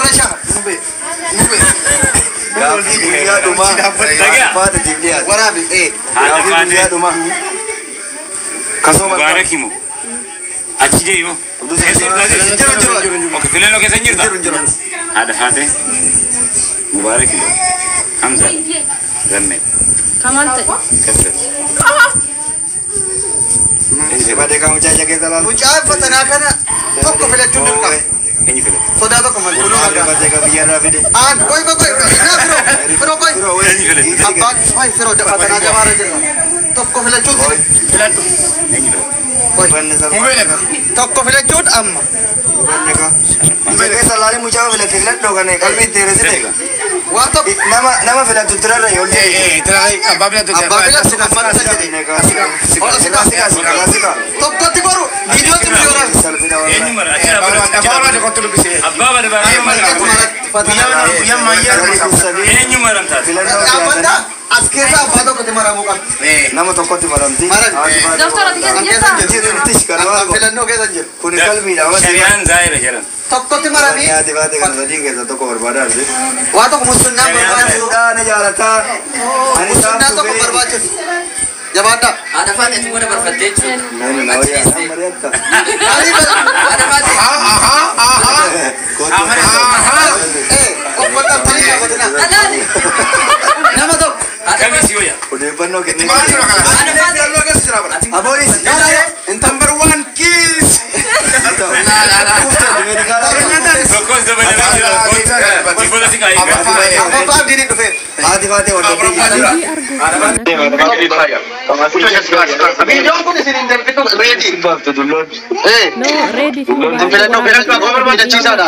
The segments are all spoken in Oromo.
Flashaa. Gaaffii guyyaa dhumaa. Faata jibbiyaati. Waraabi. Gaaffii guyyaa dhumaa. Kasoo Mubaarak himu. Achi deemu. Jiru. Okay, filannoo keessa hin jirta? Jiru. Haadha Faatee. Mubaarak himu. Hamza. Gammee. Kamal ta'e. Kaffe. Badee kan mucaa keessa laal. Mucaa fatanaa kana tokko filachuun dirqama. Eenyu filata? Sodaa tokko malee. Kunoo argaa. Badee kan biyyarraa fide. Aan qoy qoy qoy. Naa firoo. Firoo qoy. Eenyu filata? Abbaan qoy firoo fatanaa jabaarra jirra. Tokko filachuun Eenyu filata? qoy. Tokko filachuun amma. Keessa laalii mucaa filate filadhoo kana qalbii itti hir'isite. Waan tokko Nama nama filatu tirarra yoo abbaa filatu abbaan jedhe. Tokkotti boru viidiyootti viidiyoo Eenyu mara? Achi dhaabbata. Abbaa barbaadee mara. Eenyu maramtaati? Dhaabbata as keessa abbaa tokkotti maramuu qabdi. Nama tokkotti maramti. Doktor ati keessa jirtaa? Filannoo keessa hin jiru. Kuni qalbiidha. Shari'aan zaayira jedhan. Tokkotti maramii Nyaati baate kan sadiin keessaa tokko barbaada arge. waa tokko musunnaan barbaachisu. Fuudhaa na jaalataa. Ani Musunnaan tokko barbaachisu. Jabaadhaa. Haadha Faatee ati mana barbaadde jechuudha. Gaarii bara. Haadha Faatee. Of walqabtanii dhaabatina. Dhalaale. Nama tokko. Kamii si wayya? Odeeffannoo kennee. Haadha Faatee. Aboonis. Number one kiss. Tokkos dabalamee jira. Dhibboota si kaa'ee. Abbaa abdiin dhufeera. Haati faatee hordofee jirti. Viidiyoon kun isin hin darbitu reedii. No, ready fi Filannoo filannoo akkuma barbaachisaadha.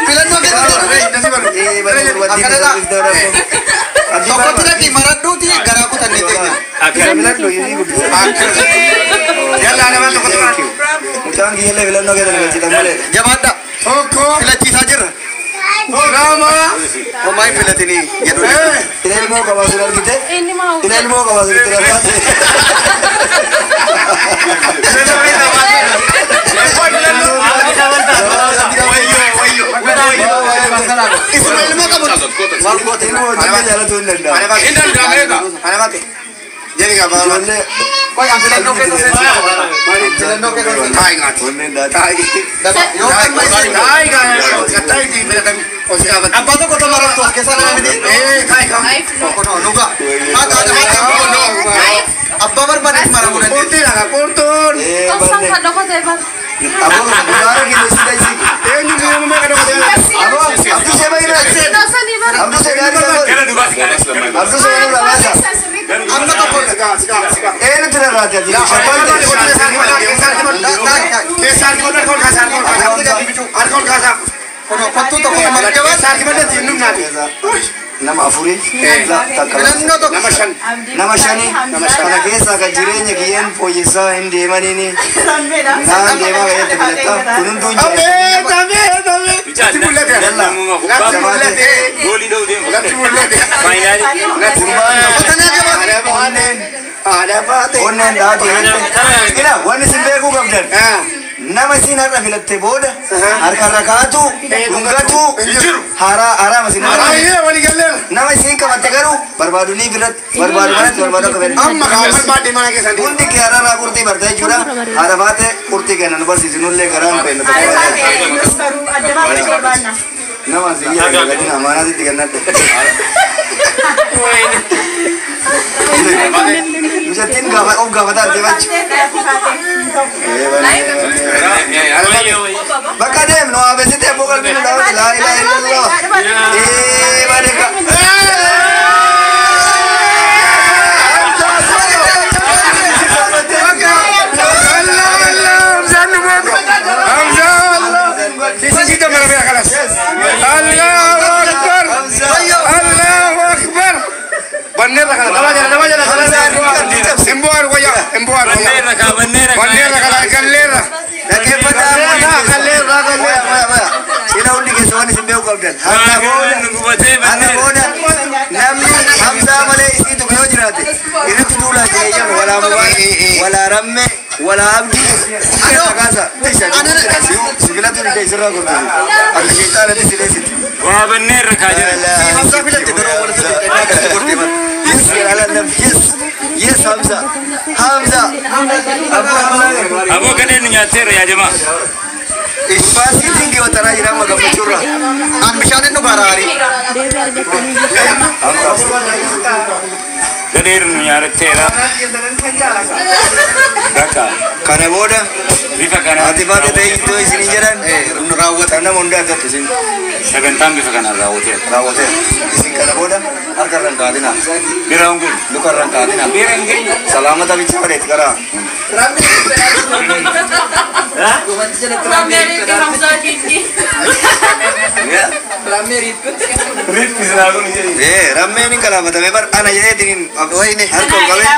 Filannoo keessa tokkotti dhaqii maradhuuti garaa kutannee teenya. Mucaan kiyyallee filannoo keessa galchitan malee. Jabaadha. Tokko. Filachiisaa jirra. Lama. Homaa hin filatinii jedhu. Ila ilmoo qabaa sun argite? Inni maa Ila ilmoo qabaa sun itti rarraate. Isuma ilmoo qabu. Ilmoo hojii jaalatu hin danda'amu. Ijoollee Qoy an filannoo keessa seensisa. Filannoo keessa seensisa. onneen daadhii. Yoo amma isin abbaa tokko tokko marattu as keessa nama miti. Tokko no nuga. Haadha haadha haadha. Abbaa barbaadetti maramuu dandeenya. Ee Tosaan barne. kan dhokate bar. Aboo mubaara kiyya si daisi. Aboo Abduu Seeba ila. Tosanii bar. Abduu Seeba ila. Gara dubaatti kana. Abduu Seeba ila laasa. Amma tokko. Eenyutti rarraate ati? Shabbaan Kunoo kottuu tokko maratee waan. Nama afurii. Takka. Filannoo tokko. Nama shanii kana keessaa kan jireenya kiyyeen fooyyessaa hin deemaniini naan deemaa ka'eetti filatta kun hunduu hin Goolii dha'uu deemu. Faayinaalii. Fatanaa jabaadha. Onneen dhaatu ila wanni isin beekuu qabdan nama isin har'a filatte booda harkarra kaatu dhungatu haraama isin nama isin qabatte garuu barbaadu liif irratti barbaadu manatti barbaadu akka fedhe hundi kee har'arraa qurxii barta jechuudha haadha faate qurxii kenna nu barsiisi nullee garaa nu kenna nama si iyya gadin amaanaa sitti kennadhe mucattiin gaafa of gaafataa deemachi bakka deem nu haabesite abboo qalbii nu dhaawate laa ilaaha illallah ee badeeka Banneerra kaa banneerra kaa. Dhaggeeffataa ila hundi keessa waan isin beeku qabdan har'a booda Nu gubatee har'a banneerra. booda namni Hamzaa malee isii tuqe yoo jiraate irratti duulaa jedhee jedhamu walaa mubaarak walaa rammee Wala abdii keessa kaasa. Sibiilatu ni isirraa gortu. Akka sheexaanatti si dheessiti. Waa bannee irra kaa jiran. Hamzaa filatte garuu walitti akkasitti gortee bara. Yes, Alallam. Yes. Yes, Hamza. Hamza. Abu Hamza. Aboo gadheen nu nyaatteerra yaa jamaa. Baasii dingi wataraa jira amma gammachuurra. An bishaan inni dhugaa raarii. Gadheen nu nyaatteera. Bakka Kana booda bifa kanaan ati baate ta'e iddoo isinin jedhan Nu raawwata. nama hundaa addatti isin sagantaan bifa kanaan raawwateera. raawwateera. Isin kana booda harka irra hin kaatinaa. Bira hin gulu. Luka irra hin kaatinaa. Bira hin geenye. Salaamata bicha bareetti karaa. Rippi silaa kun jedhi. Rammeen hin kalaafatame bar ana jedheetiin Wayne. harka ol qabee.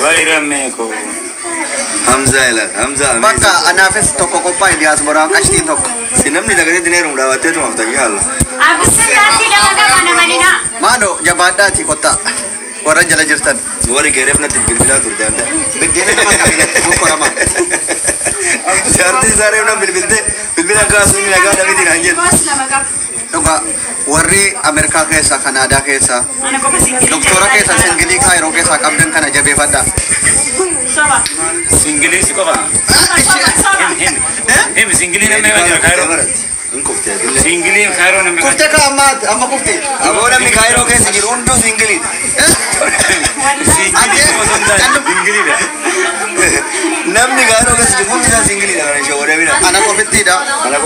Wayi rammee koo. Hamza ilaal Hamza. Bakka anaafis tokko qophaa'e diyaasbooraan qashtiin tokko. Si namni dagateetti neerumu dhaabattee tumaaf takkii haala. Maaloo jabaadhaati kottaa. Warra jala jirtan. Warri keereef natti bilbilaa turte adda. Biddeena nama qabinatti mokkorama. Jaartiin isaa reef na bilbilte bilbila kaasuu inni nagaa dhabeetiin naan jedhu. Dhugaa warri Ameerikaa keessaa, Kanaadaa keessaa, doktora keessaa, singilii Kaayiroo keessaa qabdan kana jabeeffadhaa. Singilii si qofa. Him him. Him singilii namni eegaa jira Kaayiroo. Hin kuftee adillee. Singilii Kaayiroo namni eegaa Kuftee ka amma amma kuftee. Aboo namni Kaayiroo keessa jiru hunduu singiliidha. Singilii osoo hin taane singiliidha. Namni Kaayiroo keessa jiru hundi isaa singiliidha kana ishee warra bira. Ana qofittiidha.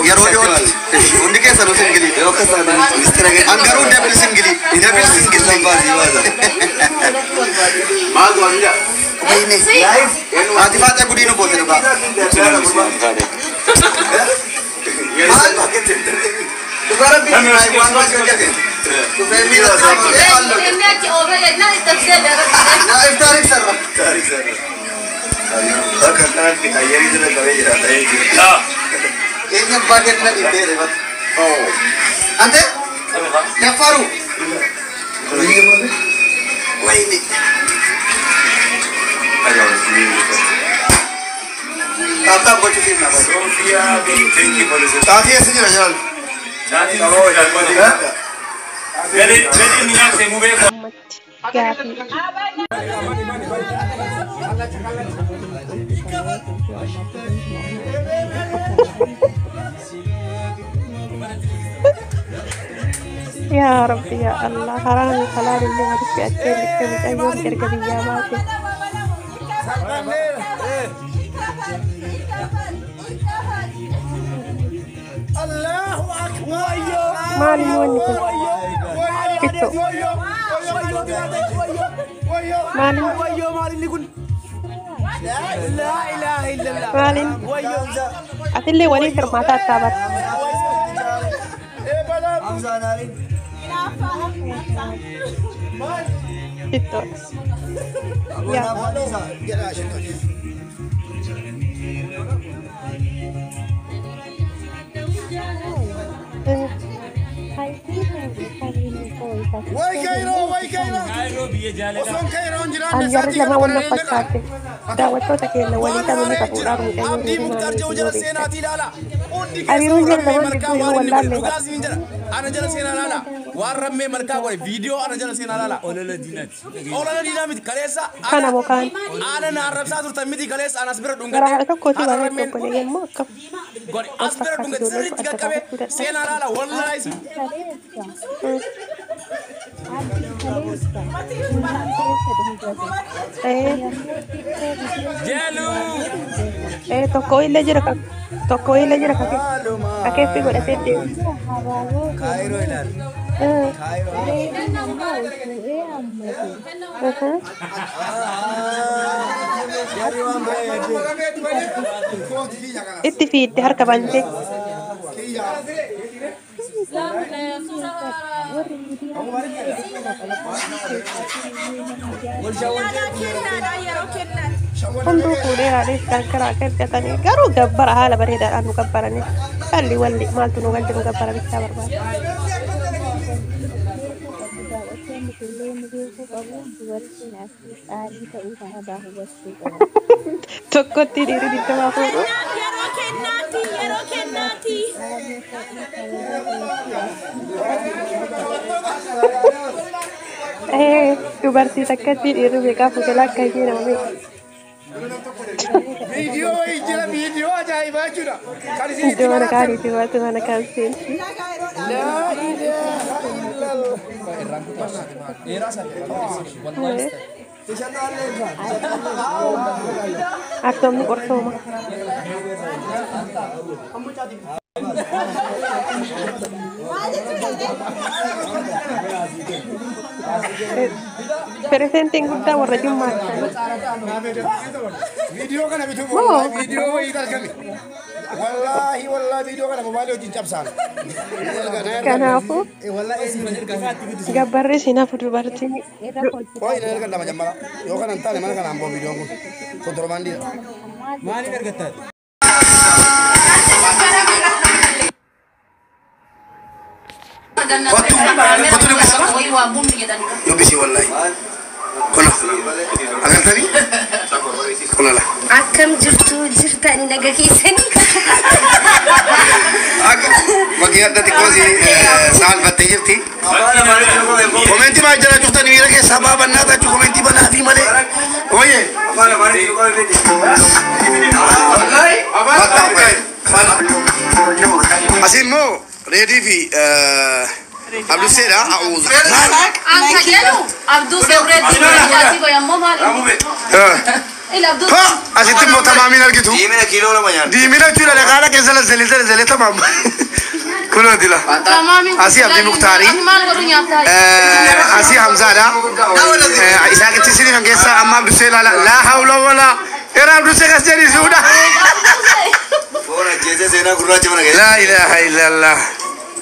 Yeroo dhiyootti hundi keessanuu singilii. Yoo akkas taate mistira An garuu double singilii. Double singilii. baasii baasa. Wayne. Haati faaxee gudii nu goote dhugaa. Maal? Dhugaa rabbii waan waan hojjete. Dhufee miila isaa halluu. Naa iftaariif sarra. Bakka kanatti ayyarii sirra qabee jira ta'ee jira. Eenyu abbaa keetti na dhiibdee reefata. Ante? Jaffaru. Wayne. Taaptaap gochuusiif na baay'ee. Sofiyaa thank you for the Xaafii eessa jira jaallu? Gadi gadi nu nyaatte mu beeku. Gaafii. Yaa Rabbi yaa Allah haraami halaal illee walitti achee likke mucayyoon erga biyyaa baate. Maali wanni kun? Fitto. Maali? Maaliin? Atillee waliin hirmaataa akka baate. Fittoodha. Yaa. An jarri lama wal fakkaate. Daawwattoota keenya walii qabanii qabuudhaaf mucayyoo himaa yoo beektan. Hariiroon jara lamaan gidduu yeroo wallaallee bara. Ana jala seenaa laala. Waan rammee malkaa godhe viidiyoo ana jala seenaa laala. Olola diinaati. Olola diinaa miti kaleessa. Kana mokaan Ana na arrabsaa turtan miti kaleessa anas bira gara dhungadhe. haadha tokkootii waan obboleeyyan immoo akkam Godhe wal as bira fakkaatu dhungadhe ijoollee sirriitti adda qaqqabe baafachuu dadhabe. seenaa laala wallaahi. Jaluu. Tokko illee jira tokko illee jira kakeeffi godhatee deema. Kaayiroo ilaali. Jarri waan baay'ee. Itti fiidde harka bantee. Hunduu fuudhee haadhees kan karaa galchatanii garuu gabbara haala bareedaadhaan nu gabbaranii qalli walli maaltu nu galche nu gabbara bichaa barbaada. Tokkotti dhiirri 20 fuudhu. Yeroo kennaati. Dubartii takkatti dhiirri meeqaa fuudhe lakka ishee nama meeqa. Viidiyoo wayii jira, viidiyoo ajaa'ibaa jechuudha. Kan isin itti Iddoo mana maraatan. kaaniiti waanti mana kaan seenti. Laa ilaaha illallah. Artoomni qorsooma. Piresentiin guddaa warra Jimmaati. Viidiyoo kana bituu Moo? wallaahi viidiyoo wayii argame. Wallaahi wallaahi viidiyoo kana mobaayilii wajjin cabsaan. Kanaafuu gabbarri isin hafu dubartii. Qo'i na erga lama jammara. Yoo kana hin taane mana kanaan boo viidiyoon kun kontorbaandiidha. Maaliif argattaa? Kottu kottu dubbisa. Dubbisi wallahi. Kuna agartanii? Kuna la. Akkam jirtu jirtani naga keessanii. Akka bakki adda xiqqoo si saalfattee jirti. Komentii maal jala jirtan miira keessaa baabannaa tachu komentii banaa fi malee. Oye. Asii immoo reedii fi Abduseedha. A'uuzu. Anka jedhu Abduu Sebreetti jaatii goyammoo maal? Ila Abduu. Ha! Asitti immoo tamaamiin argitu. Diimina kiiloo lama nyaata. Diimina jechuudha dhaqaala keessa lasselee lasselee tamaam. Kunoo dila. Asii Abdii Muktaarii. Maal godhu nyaata? Asii Hamzaadha. Isaaqitti isinii kan keessaa amma Abdusee laala. Laa hawla walaa. Era Abdusee kas jedhisuudha. Foon ajjeesee seenaa gurraacha mana keessa. Laa ilaaha illallah.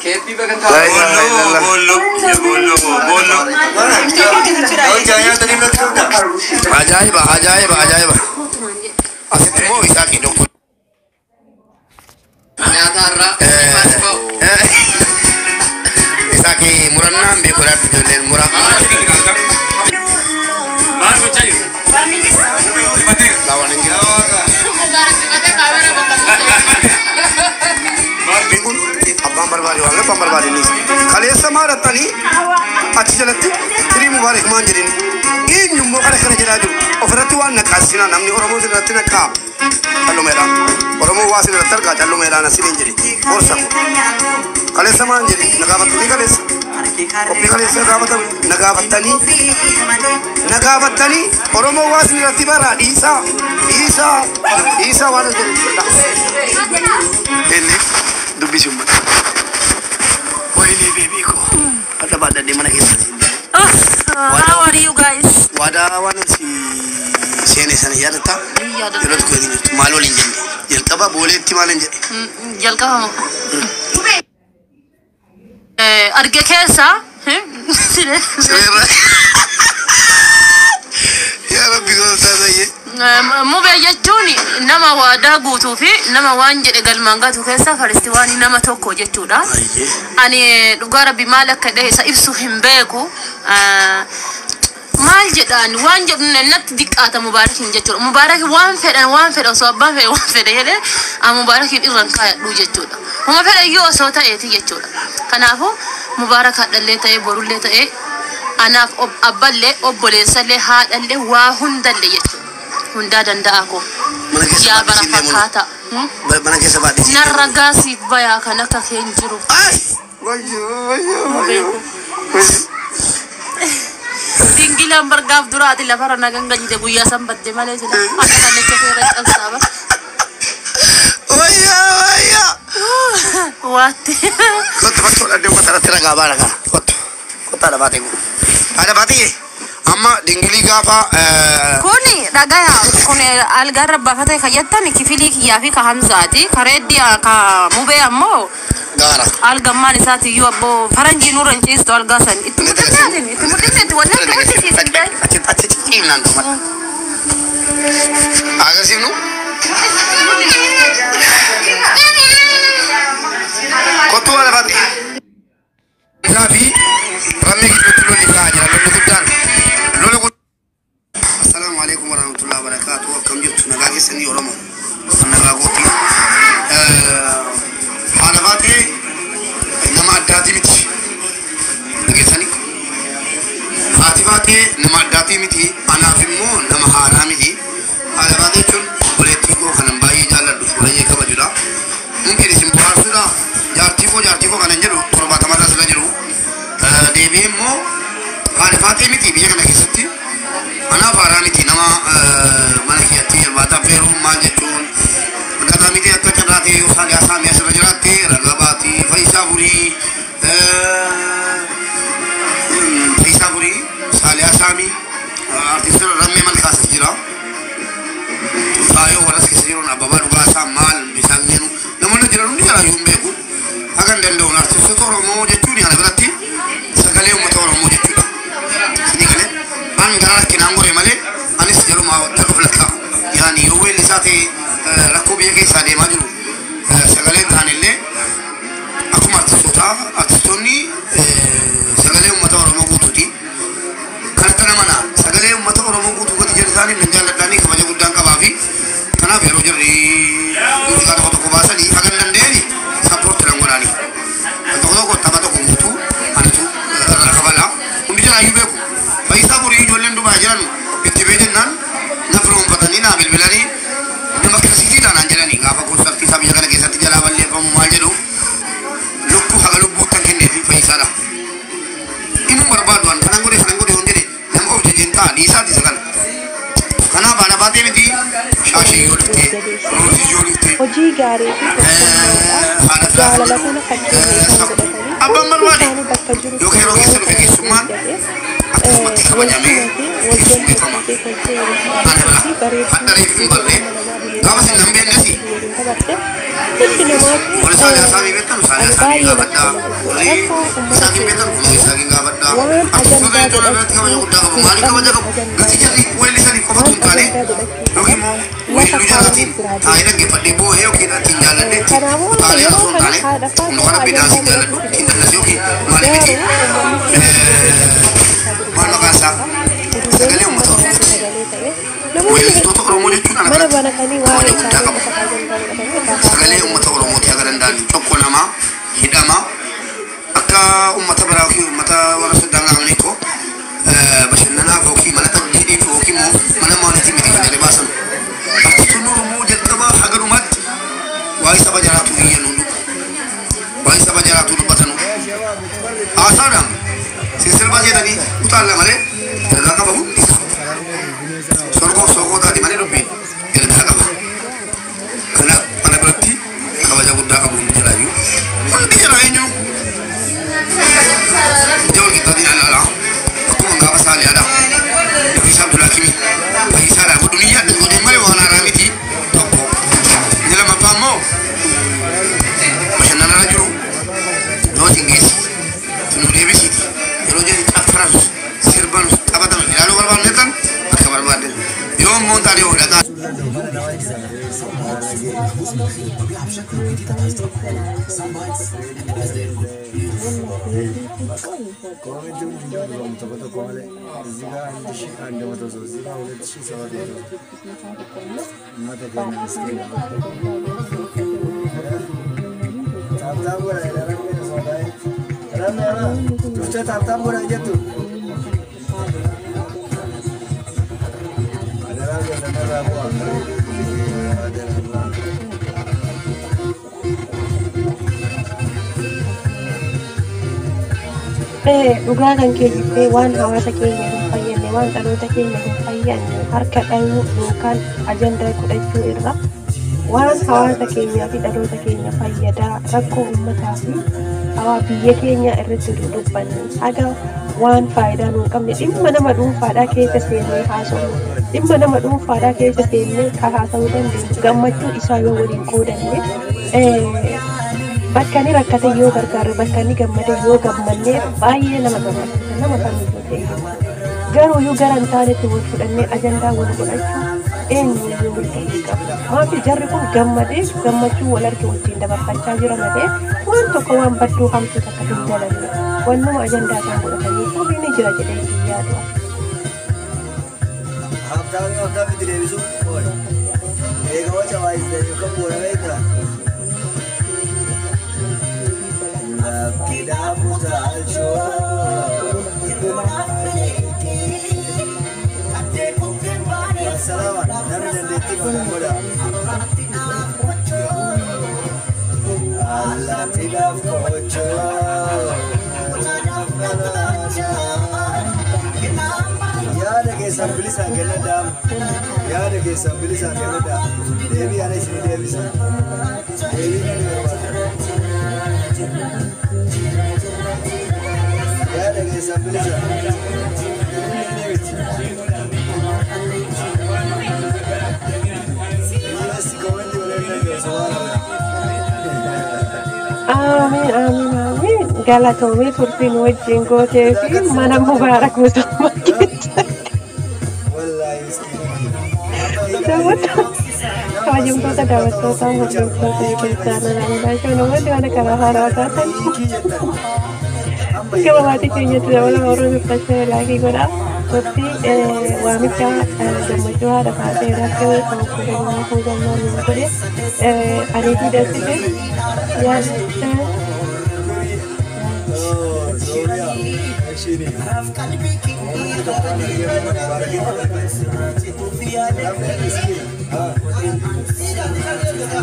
Keeppii bakka Laa ilaaha illallah. Booloo booloo booloo. Namicha nyaatanii natti qabda. Ajaa'iba ajaa'iba ajaa'iba. Asitti immoo Isaaqii doktor. Nyaata har'aa. Isaaqii murannaan beekuudhaaf ijoolleen mura. Maal gochaa jiru? Laawwan hin jiru. Kun abbaan barbaade waan abbaan barbaade ni. Kaleessa maalattanii achi jalatti firii mubaarak maan jedhini. Eenyu immoo kana kana jedhaa jiru. Ofirratti waan naqaasisina namni Oromoo irratti naqaa. Callumeedhaan. Oromoo waa isin irratti argaa callumeedhaan asiniin jedhi. Gorsa kun. Kaleessa maan jedhi na gaafattanii kaleessa. Qophii kaleessa gaafatan na gaafattanii. Na gaafattanii Oromoo waa isin irratti baraa dhiisaa dhiisaa dhiisaa waan jedhu. Inni dubbisi uummata. Wayinii beebii koo. Adda baadhadhee mana keessa siin deemu. How are you guys? Waadaa waan si seene sana yaadatta? Yeroo tokko eegin jirtu maal waliin jenne? Jalqaba booleetti maal hin jedhe? Jalqaba arge keessa Sireerra. Yaa Rabbi gooftaa sayyee. Mubee jechuun nama waadaa guutuu fi nama waan jedhe galmaan gatu keessa faristi waan nama tokko jechuudha. Ayyee. Ani dhugaa rabbi maal akka ta'e isa ibsu hin beeku. Maal jedhaan waan jedhu natti diqqaata mubaarakiin jechuudha. Mubaarak waan fedhan waan fedha osoo abbaan fedhe waan fedhe jedhee an mubaarakiin irra hin kaayadhu jechuudha. Huma fedha iyyuu osoo ta'eeti jechuudha. Kanaafuu mubaarak haadhallee ta'ee borullee ta'ee anaaf abballee obboleessallee haadhallee waa hundallee jechuudha. Hundaa danda'a koo. Mana keessa Yaa baadhee bara siin deemu. fakkaata. Mana keessa baadhee siin deemu. Narra gaasiif bayaa kan akka kee hin jiru. Ay! Wayyoo wayyoo wayyoo. Dingilaan bargaaf duraati lafarra na gangalchite guyyaa san badde malee sila akka kallacha seera cabsaa bara. Wayyoo wayyoo. Waatti. Kottu kottu dhadhee uffata irratti ragaa baala kana. Kottu. Kottu haadha baatee kun. Haadha baatee amma dingilii gaafa Kuni dhagaya kun algaarra baafatee kan jettan kifilii kiyyaa fi ka Hamzaati. Ka reeddii ka mubee ammoo gaara. algammaan isaati iyyuu abboo faranjii nurra hin ciistu algaa san. Itti mul'inneetin itti mul'inneetin wanni itti mul'isiisin gahe. Achi achi ciimnaan dhumata. Agarsiifnu kottu haadha baatee. Isaa fi rammee gidduutti lolli ka'aa jira lolli guddaan. Lola guddaa. Assalaamu alaikum warahmatullahi wabarakatuh. Akkam jirtu nagaa. faatii miti anaaf immoo nama haaraa miti. Haadha faatee jechuun obboleettii koo kanan baay'ee jaalladhu baay'ee kabajudha. Mungkin isin bohaarsuudha. Jaartii koo kanan jedhu 70 irra sila jiru. Deebi'ee immoo haadha faatee miti biyya kana keessatti anaaf haaraa miti nama mana kiyyatti irbaata affeeruu maal jechuun akkaataa miti akka carraa ta'e yoo saaliyaa saamii asirra jiraatte ragaa baatii Faayisaa Burii Faayisaa Burii Saaliyaa Saamii artistoota Rammee Malkaasas jira. Faayoo warras keessa jiran Abbabaa Dhugaasaa maal bisaan kennu namoonni jiran hundi jalaa hin beeku. Haga hin danda'uun artistoota Oromoo jechuun ana biratti sagalee uummata Oromoo jechuudha. Isinii galee an gara rakkinaan gore malee anis jaluma ta'uuf lakkaa. Yaani yoo weellisaa ta'e rakkoo biyya keessaa deemaa jiru sagaleen taanillee akkuma artistootaa artistoonni sagalee uummata Oromoo guutuuti. Kanatti namana sagalee uummata Oromoo guutuu gati jedhu isaanii nan jaalladhaanii kabaja guddaan qabaa fi kanaaf yeroo jarri muuziqaa tokko tokko baasanii haga hin dandeenye sappoortii nan godhaanii. Tokko tokko tapha tokko guutuu anatu irraa kabala. Hundi jalaayyuu beeku. Faayisaa Burii ijoolleen Dubaa jiran itti bee jennaan na firoonfatanii naa bilbilanii nama akkasiitiidhaan naan jedhanii gaafa koonsartii isaa biyya kana keessatti jalaa balleeffamu maal jedhu lubbuu haga lubbuuttan kenneefi Faayisaadha. Inni barbaadu an kanan godhe yoon jedhe nama of jajeen ta'a dhiisaati isa kana. Kanaaf haadha faatee miti shaashii yoo dhufte roosii yoo dhufte Hojii gaarii fi haadha firaa kan jaalala jedhu kana fakkeenya isaan godhatanii abbaan hundi barbaade isaanii bakka jiru yookiin yeroo keessa dhufe keessummaan akkasumatti wal kabajamee simatee wal keessummeeffama. jallatee Ana bira fi bareedduu hadha reef hin barree gaafa isin nan beeknesi waliin dabarte hundi namaatu warri Saaliyaa Saamii beektan ani Saaliyaa Saamii baay'ee gaafadhaa natti warri rakkoo uummata Isaakiin beektan kunoo Isaakiin gaafadhaa waan artistoota ajandaa jechuun irratti kabaja godhachuu guddaa qabu hin maaliif kabaja qabne qabu ajandaa gatii jarri weellisaniif qofatu waan hin taane ajandaa godhachuu yookiin immoo lafa weelluu kaawwanii jalaatiin biraa taa'ee deemu. dhaggeeffadhee boohee yookiin ittiin jaalladhee ittiin Kanaafuu utaalee yeroo osoo hin kana taane haadha humna faatee kana bidaansiin ajandaa jaalladhu godhachuu ittiin dallase yookiin maaliif miti garuu uummanni keenya maal maqaan isaa sagalee uummata Oromooti. sagalee ta'e namoonni Weellistoota Oromoo jechuun ana mana biratti banatanii kabaja waa'ee guddaa isaanii qabu. qofa ajandaa godhatanii irraa Sagalee haasa'aa uummata Oromooti haga danda'an tokko nama hidhama akka uummata biraa yookiin uummata warra Sudaan qabanii koo bashannanaaf yookiin mana tajjiidhiif yookiin immoo mana maaliitii miti kan jedhee baasan. Artistoonni Oromoo jalqabaa haga dhumaatti waa'ee saba jaraatu iyyan hundu waa'ee saba jaraatu dubbatanu. Haasaadhaan sirbaa jedhanii utaalla malee ergaa qaba hundi isaa. Sorgoof soogoo taati malee dubbiin ergaa qaba. Kanaaf ana biratti kabaja guddaa qabu hundi jalaayyuu. Hundi jalaa eenyu ija wal qixxaatiin ilaala. Akkuma gaafa Saaliyaadha. Nafisa Abdulhakimi. Fayyisaadha. Godhu ni yaadda godheen malee waan haaraa miti tokko. Inni lammaffaa immoo bashannanarra jiru yoo isin geessi nu deebisiiti. Yeroo jedhu caffaranus sirbanus taphatanus ilaaluu barbaannetan akka barbaadden. Yoo immoo hin taane yoo dhaqaa. Dhugaa kan kee jettee waan hawaasa keenya hin fayyadne waan dhaloota keenya hin fayyadne harka dhayuu yookaan ajandaa godhachuu irra waan hawaasa keenyaa fi dhaloota keenya fayyadaa rakkoo uummataa fi hawaa biyya keenya irratti dudubbanne haga waan faayidaa nuu hin qabne dhimma nama dhuunfaadhaa keessa seennee haasofnu dhimma nama dhuunfaadhaa keessa seennee kan haasa'uu dandeenyu gammachuu isaa yoo waliin qoodanne bakka inni rakkate yoo gargaarre bakka inni gammade yoo gammanne baay'ee nama gammachiisa nama kamiyyuu ta'e garuu yoo gara hin taanetti wal fudhannee ajandaa wal godhachuu eenyuyyuu mirga hin qabu. Maafi jarri kun gammadee gammachuu wal arge wajjin dabarfachaa jira malee waan tokko waan badduu hamtuu takka hin dalanne wannuma ajandaa isaan godhatanii fuudhii ni jira jedhee hin yaadu. Bilisaan kennadhaa. Yaada keessan bilisaan kennadhaa. Deebii ana isinii deebisa. Deebii nan barbaada. Yaada keessan bilisaan. Inni miti. Innis komentii waliin danda'u subhaanallah. Amiin, amiin, amiin. Galatoomii turtiin wajjin gootee fi mana Mubaarak guutummaa keessatti. Wallaahi miskiina. Daawwattoota, kabajamtoota daawwattoota, hordoftoota kiristaanaa naannoo namoonni waan karaa haaraa taatan gama maatii keenyatti dabalama warra dubbachaa laakii godhaa. Turtii waamicha gammachuu haadha baatee irratti obbo Gammachuu Gammaa nu godhe ariitii dassite yaada.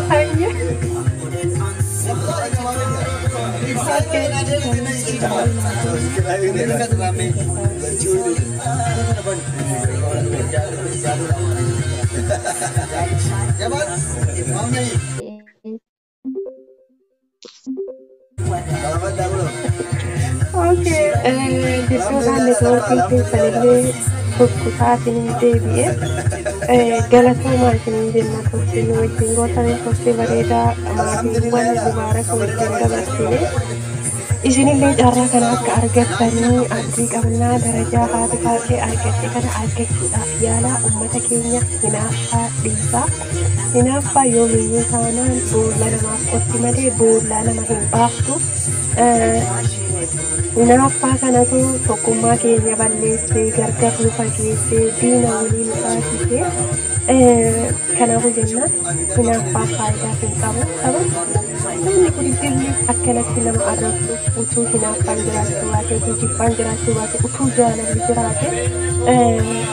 Hayya. Okay, jechuudhaan neetwoorkii keessanillee kukkutaa isinii deebi'e. Galatoomaa isiniin jenna, turtii nu wajjin gootanii, turtii bareedaa maatiiwwan Mubaarak wajjin dabarsine. Isinillee carraa kana akka argattanii abdii qabnaa. Darajaa haati baay'ee argatte kana argachuudhaaf yaalaa. Uummata keenya, hinaaffaa dhiisaa. Hinaaffaa yoomiyyuu taanaan boolla namaaf qotti malee boollaa nama hin baaftu. Hinaaffaa kanatu tokkummaa keenya balleessee, gargar nu fageessee, diina waliin nu taasisee. Kanaafuu jenna, hinaaffaa faayidaa hin qabu. Sababni kun dilli akkanatti nama arrabsu utuu hinaaffaan jiraachuu baate, utuu jibbaan jiraachuu baate, utuu jaalalli jiraate,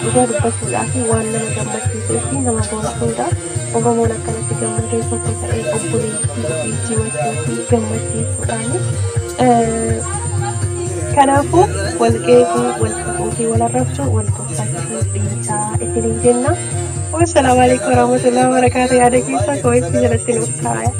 dhugaa dubbachuudhaaf waan nama gammachiisuu fi nama boonsuudha. Oromoon akkanatti gammadee tokko ta'ee obboleettii ofii simachuu fi gammachiisuudhaani. Kanaafuu wal qeequu, wal tuquu fi wal arrabsuu, wal tuffachuu dhiisaa isiniin jenna. Wassalaamu alaikum warahmatullahi wabarakatuh. Yaada keessa koo'itti jalatti nuuf kaaya.